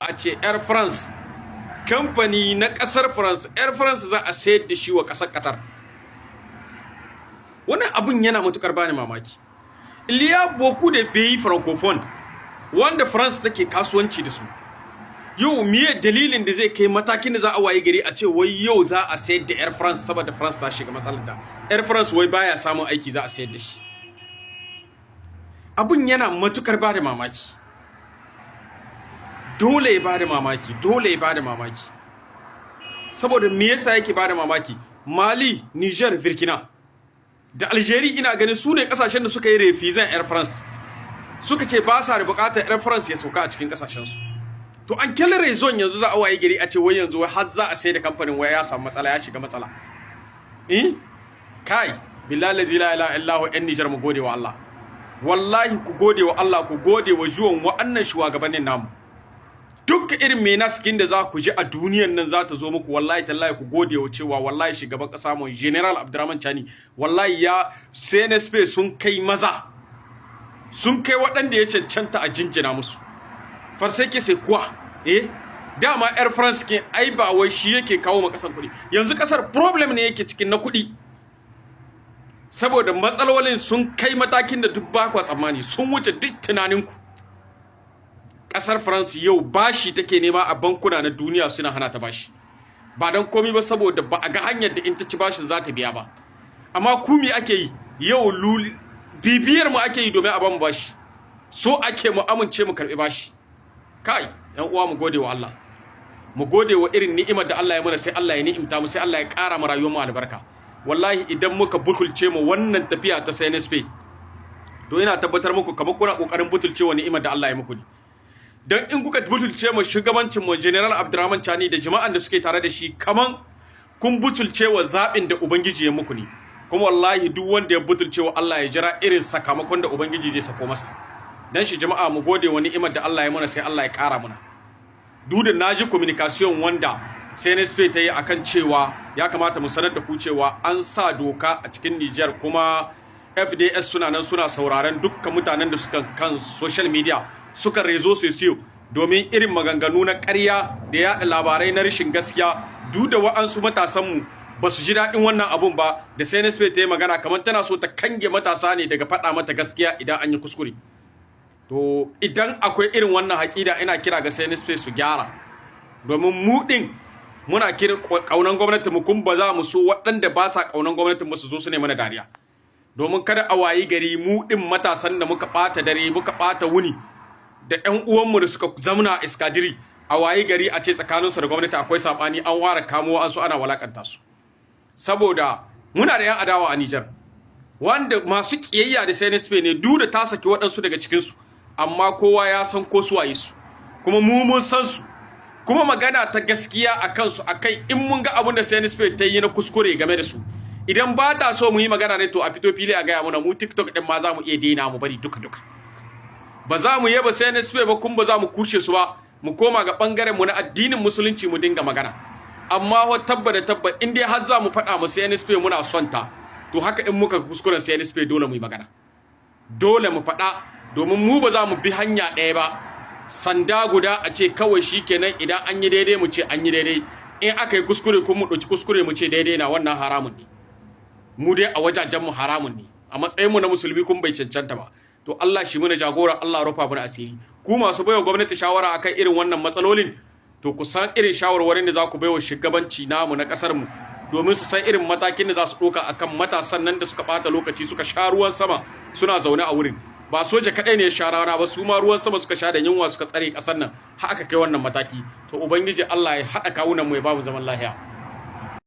A ce Air France, kamfani na kasar France, Air France za a sayar da shi wa kasar Qatar. Wannan abun yana matukar bani mamaki. Il y a beaucoup de pays francophones wanda France take kasuwanci da su. Yau miye dalilin da zai kai matakin da za a waye gari a ce wai yau za a sayar da Air France saboda France ta shiga matsalar da Air France wai baya samun aiki, za a sayar da shi? Abun yana matukar bada mamaki. Dole ya bada mamaki, dole ya bada mamaki. Saboda me yasa yake bada mamaki? Mali, Niger, Burkina da Algeria, ina ganin su ne kasashen da suka yi refusant Air France, suka ce ba sa da bukatar Air France ya sauka a cikin kasashen su. To en quelle raison yanzu za a waye gari a ce wai yanzu wai har za a sai da kamfanin, wai ya samu matsala, ya shiga matsala? Eh, kai, billahi la ilaha illahu, yan Niger, mu gode wa Allah. Wallahi ku gode wa Allah, ku gode wa zuwan wa'annan shugabannin namu. Duk irin menace kin da za ku ji a duniyan nan za ta zo muku, wallahi tallahi ku gode wa cewa wallahi shugaban kasa mu, General Abdurrahman Chani, wallahi ya CNSP sun kai maza, sun kai waɗanda ya cancanta a jinjina musu. Parce que c'est quoi? Eh, dama Air France ke ai ba wai shi yake kawo ma kasar kuɗi. Yanzu kasar problem ne yake cikin na kuɗi, saboda matsalolin sun kai matakin da duk ba kwa tsammani, sun wuce duk tunaninku. Kasar France yau bashi take nema a bankuna na duniya, suna hana ta bashi, ba don komi ba saboda ba a ga hanyar da in ta ci bashin za ta biya ba. Amma ku, me ake yi yau? Luli bibiyar mu ake yi domin a bamu bashi, so ake mu amince mu karbi bashi. Kai, yan uwa, mu gode wa Allah, mu gode wa irin ni'imar da Allah ya mana. Sai Allah ya ni'imta mu, sai Allah ya ƙara mu rayuwar mu albarka. Wallahi idan muka butulce mu wannan tafiya ta CNSP, to ina tabbatar muku kamar kuna kokarin butulce wa ni'imar da Allah ya muku ne. Dan in kuka butulce mu shugabancin mu, General Abdurrahman Chani da jama'an da suke tare da shi, kaman kun butulce wa zaɓin da Ubangiji ya muku ne. Kuma wallahi duk wanda ya butulce wa Allah, ya jira irin sakamakon da Ubangiji zai sako masa. Dan shi, jama'a, mu gode wa ni'imar da Allah ya mana, sai Allah ya ƙara mana. Duk da naji communication wanda CNSP ta yi akan cewa ya kamata mu sanar da ku cewa an sa doka a cikin Niger, kuma FDS suna nan suna sauraren dukkan mutanen da suka kan social media, suka réseaux sociaux, domin irin maganganu na ƙarya da yaɗa labarai na rashin gaskiya. Duk da wa'ansu matasanmu ba su ji daɗin wannan abun ba da CNSP ta yi magana, kamar tana so ta kange matasa ne daga faɗa mata gaskiya idan an yi kuskure. To idan akwai irin wannan haƙida, ina kira ga CNSP su gyara, domin mu ɗin muna kira ƙaunan gwamnati mu, kun ba za mu so waɗanda ba sa ƙaunan gwamnatin mu su zo su ne mana dariya, domin kada a wayi gari mu ɗin matasan da muka ɓata dare, muka ɓata wuni, da ƴan uwanmu da suka zamna escadrille, a wayi gari a ce tsakaninsu da gwamnati akwai saɓani, an ware kamo an su ana walakanta su. Saboda muna da 'yan adawa a Nijar wanda masu kiyayya da CNSP ne, duk da ta saki waɗansu daga cikinsu, amma kowa ya san ko su waye su, kuma mu mun san su. Kuma magana ta gaskiya a kansu a kai, in mun ga abin da CNSP ta yi na kuskure game da su, idan ba ta so mu yi magana ne, to a fito fili a gaya muna. Mu TikTok din ma za mu iya daina, mu bari duka duka. Ba za mu yaba CNSP ba, kuma ba za mu kushe su ba. Mu koma ga bangaren mu na addinin Musulunci mu dinga magana. Amma wa tabba da tabba, in dai har za mu faɗa mu CNSP muna son ta, to haka in muka kuskuren CNSP, dole mu yi magana, dole mu faɗa, domin mu ba za mu bi hanya ɗaya ba, sanda guda, a ce kawai shikenan, idan an yi daidai mu ce an yi daidai, in aka yi kuskure ko mu ɗauki kuskure mu ce daidai na. Wannan haramun ne. Mu dai a wajajen mu haramun ne a matsayin mu na Musulmi, kun bai cancanta ba. To Allah shi muna jagora, Allah rufa mana asiri. Ku masu baiwa gwamnati shawara akan irin wannan matsalolin, to ku san irin shawarwarin da za ku baiwa shugabanci namu na kasar mu, domin su san irin matakin da za su ɗauka akan matasan nan da suka ɓata lokaci, suka sha ruwan sama suna zaune a wurin. Ba soja kaɗai ne ya sha rana ba, su ma ruwan sama suka sha da yunwa, suka tsare ƙasar nan har aka kai wannan mataki. To Ubangiji Allah ya haɗa kawunan mu, ya ba mu zaman lahiya.